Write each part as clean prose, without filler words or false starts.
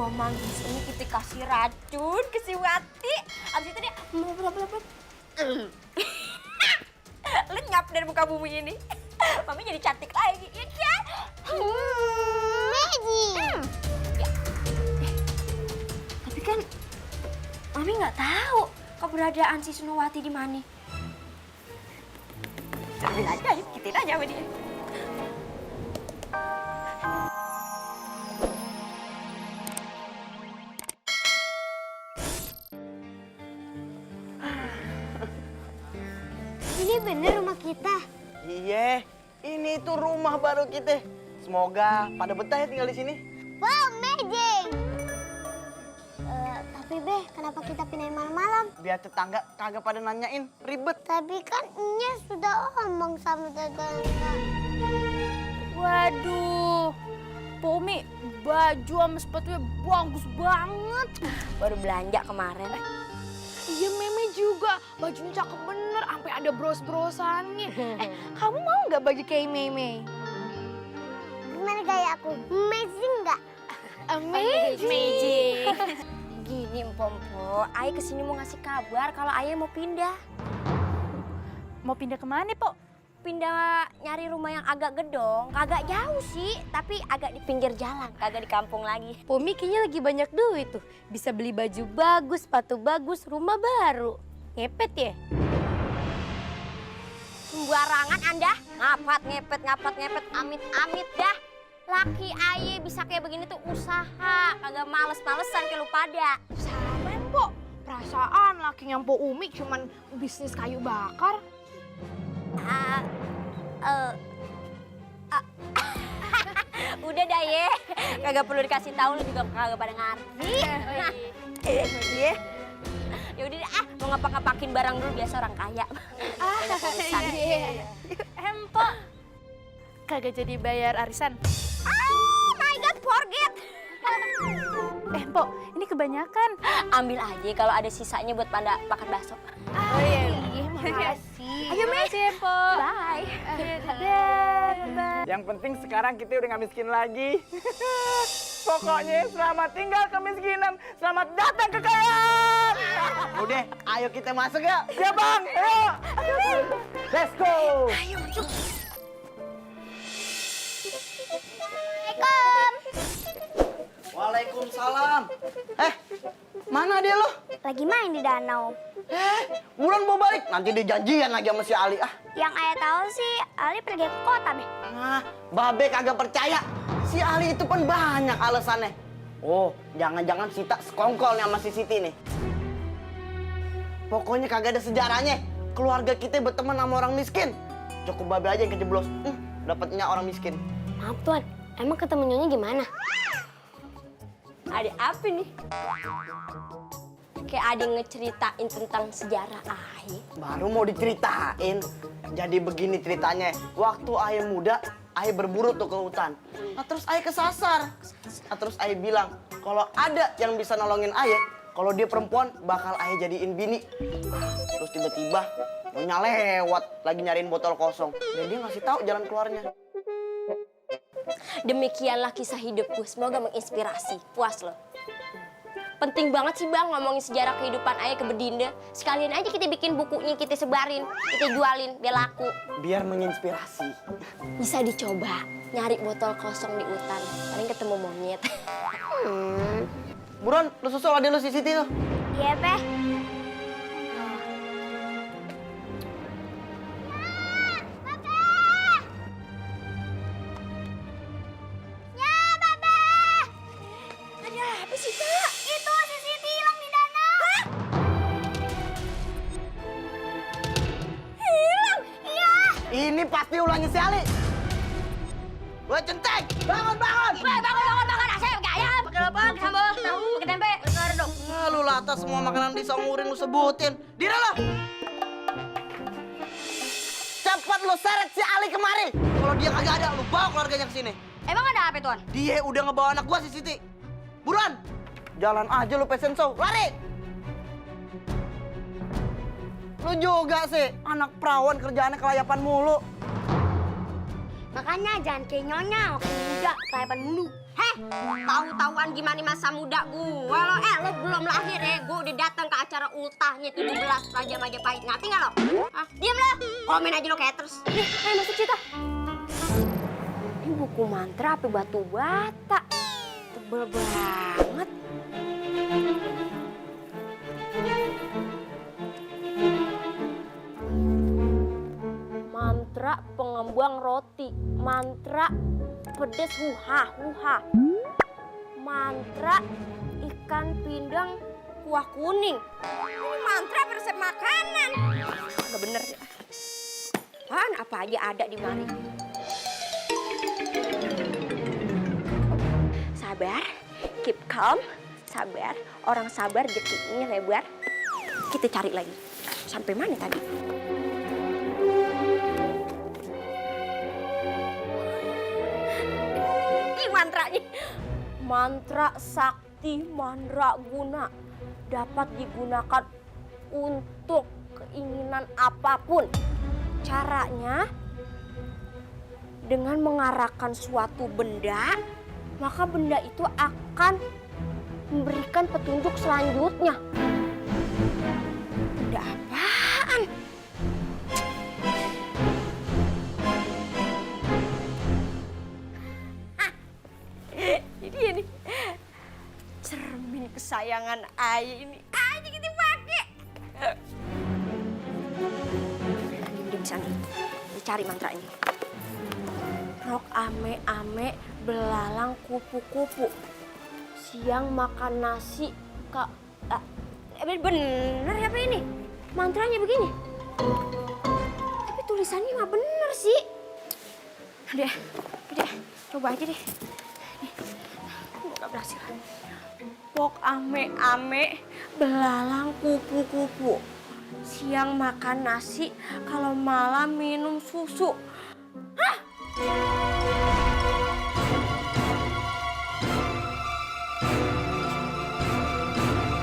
buah manggis ini kita kasih racun ke si Wati. Abis itu dia lenyap dari muka bumi ini. Mami jadi cantik lagi, ya kan? Ya. Tapi kan Mami nggak tahu keberadaan si Sunowati di mana. Ambil aja, yuk kita aja sama dia. Ini bener rumah kita. Iya, ini tuh rumah baru kita. Semoga pada betah ya tinggal di sini. Wow, amazing. Tapi Be, kenapa kita pindahin malam-malam? Biar tetangga kagak pada nanyain, ribet. Tapi kan Nya sudah ngomong sama tetangga. Waduh, Pomi, baju sama sepatunya bagus banget. Baru belanja kemarin. Iya, Meme juga. Bajunya cakep bener, sampai ada bros-brosannya. Kamu mau nggak baju kayak Meme? Gimana gaya aku? Amazing nggak? Amazing. Gini Empompo, Ayah kesini mau ngasih kabar kalau Ayah mau pindah. Mau pindah kemana, Po? Pindah nyari rumah yang agak gedong, kagak jauh sih, tapi agak di pinggir jalan, kagak di kampung lagi. Pomi kayaknya lagi banyak duit tuh. Bisa beli baju bagus, sepatu bagus, rumah baru. Ngepet ya? Sembarangan Anda, ngapet, amit-amit dah. Laki Aye bisa kayak begini tuh usaha, kagak males-malesan kayak lu pada. Saben, Po. Perasaan laki yang Po Umi cuman bisnis kayu bakar. Udah dah ye, kagak perlu dikasih tahu, lu juga kagak pada ngerti. Iya. Ya udah deh, mau ngapak-ngapakin barang dulu biasa orang kaya. Banyak urusan. Empok, kagak jadi bayar arisan. Oh my god, forget. Empok, ini kebanyakan. Ambil aja kalau ada sisanya buat pada makan bakso. Oh iya, makasih. Ayo, Mei. Makasih, Empok. Bye. Dadah. Yang penting sekarang kita udah gak miskin lagi. Pokoknya selamat tinggal kemiskinan, selamat datang kekayaan. Udah, ayo kita masuk ya. Ya Bang, ayo. Let's go. Waalaikumsalam. Mana dia lo? Lagi main di danau. Buruan bawa balik. Nanti dia janjian lagi sama si Ali. Yang Ayah tahu sih, Ali pergi ke kota, Be. Babe kagak percaya. Si Ali itu kan banyak alasannya. Oh, jangan-jangan Sita sekongkol nih sama si Siti nih. Pokoknya kagak ada sejarahnya. Keluarga kita berteman sama orang miskin. Cukup babe aja yang kejeblos. Dapatnya orang miskin. Maaf, Tuan. Emang ketemu Nyonya gimana? Ada apa nih? Kayak ada yang ngeceritain tentang sejarah Aye. Baru mau diceritain. Jadi begini ceritanya. Waktu Aye muda, Aye berburu tuh ke hutan. Nah terus Aye kesasar. Nah terus Aye bilang, kalau ada yang bisa nolongin Aye, kalau dia perempuan bakal Aye jadiin bini. Terus tiba-tiba Nyonya lewat lagi nyariin botol kosong. Dan dia ngasih tahu jalan keluarnya. Demikianlah kisah hidupku, semoga menginspirasi. Puas loh. Penting banget sih Bang ngomongin sejarah kehidupan Ayah ke Bedinda. Sekalian aja kita bikin bukunya, kita sebarin, kita jualin biar laku. Biar menginspirasi. Bisa dicoba nyari botol kosong di hutan, paling ketemu monyet. Buruan, lu susul adek lu si Siti tuh. Iya, Be. Ini pasti ulangnya si Ali. Woi centeng, bangun! Bangun, asep gaya. Pakai apaan? Sambal, tahu, pakai tempe. Benar dong. Nah, lu lata semua makanan di Songuring lu sebutin. Dira lo. Cepat lu seret si Ali kemari. Kalau dia kagak ada, lu bawa keluarganya ke sini. Emang ada apa Tuan? Dia udah ngebawa anak gua si Siti. Buruan. Jalan aja lu pesen show. Lari. Lu juga sih, anak perawan kerjaannya kelayapan mulu. Makanya jangan kayak Nyonya, waktu muda, kelayapan mulu. Heh, tahu-tahuan gimana masa muda gua lo? Lo belum lahir ya, gua udah datang ke acara ultahnya 17 Raja Majapahit. Ngerti nggak lo? Hah? Diam lo, komen aja lo kayak terus. Ayo masuk cerita. Ini buku mantra apa batu bata? Tebel banget. Mantra pengembang roti, mantra pedes huha. Mantra ikan pindang kuah kuning. Ini mantra resep makanan. Agak bener ya. Apaan apa aja ada di mari. Sabar, keep calm, sabar. Orang sabar rezekinya lebar. Kita cari lagi. Sampai mana tadi? Mantranya mantra sakti mandraguna dapat digunakan untuk keinginan apapun. Caranya dengan mengarahkan suatu benda, maka benda itu akan memberikan petunjuk selanjutnya. Benda apaan? Ini nih cermin kesayangan Ayah ini aja kita pakai. Di sana dicari mantranya. Rok ame belalang kupu-kupu, siang makan nasi bener apa ini mantranya begini, tapi tulisannya nggak bener sih. Udah coba aja deh. Gak berhasil. Pok ame belalang kupu-kupu, siang makan nasi, kalau malam minum susu. Hah?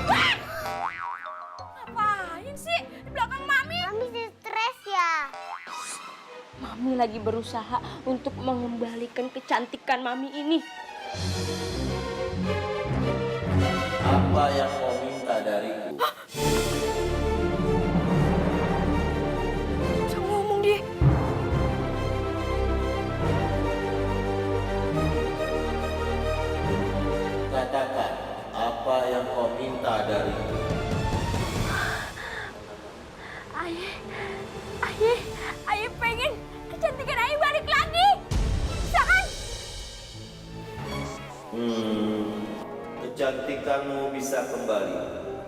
Wah! Ngapain sih di belakang Mami? Mami stres ya. Mami lagi berusaha untuk mengembalikan kecantikan Mami ini. Apa yang kau minta dariku? Bisa ngomong dia. Katakan, apa yang kau minta dariku? Ayah pengen kecantikan Ayah balik lagi. Bisa kan? Kecantikanmu bisa kembali,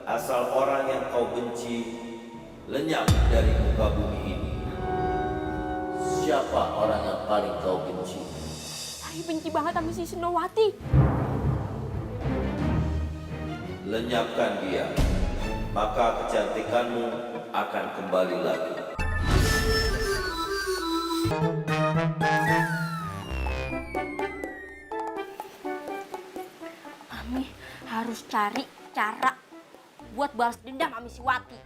asal orang yang kau benci lenyap dari muka bumi ini. Siapa orang yang paling kau benci? Ayah benci banget sama si Senowati. Lenyapkan dia, maka kecantikanmu akan kembali lagi. Mami harus cari cara buat balas dendam sama si Wati.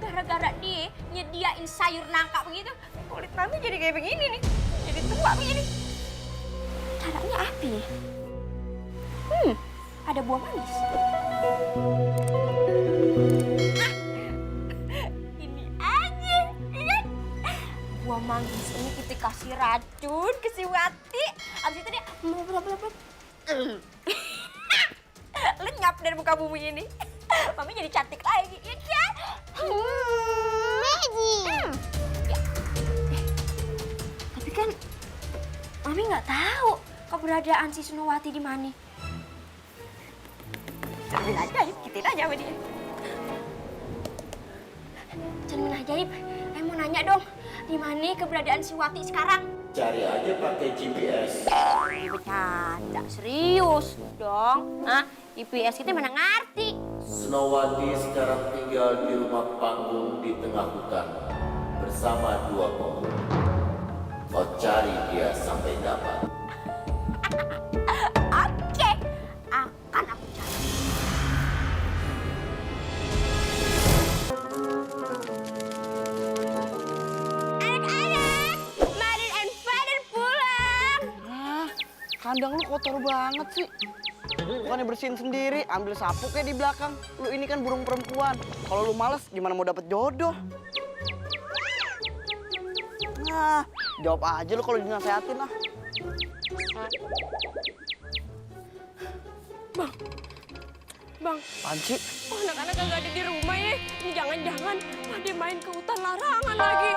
Gara-gara dia nyediain sayur nangka begitu, kulit Mami jadi kayak begini nih. Jadi tua begini. Caranya apa ya? Ada buah manis. Ini aja, iya. Buah manggis ini kita kasih racun ke si Wati. Abis itu dia lenyap dari muka bumi ini. Mami jadi cantik lagi, ya kan? Magic. Ya. Tapi kan Mami nggak tahu keberadaan si Senowati di mana. Cermin ajaib, kitin aja sama dia. Cermin ajaib, mau nanya dong, di mana keberadaan si Wati sekarang? Cari aja pakai GPS. Bercanda, serius dong. Hah? GPS kita mana ngerti? Senowati sekarang tinggal di rumah panggung di tengah hutan bersama dua pohon. Kau cari dia sampai dapat. Oke, akan aku cari. Anak-anak, Mother and Father pulang. Kandang lu kotor banget sih. Bukannya bersihin sendiri, ambil sapu kayak di belakang. Lu ini kan burung perempuan. Kalau lu males, gimana mau dapet jodoh? Nah, jawab aja lu kalau dinasehatin lah. Bang, Panci, oh, anak-anak kagak ada di rumah ya. Ini jangan-jangan pada main ke hutan larangan lagi.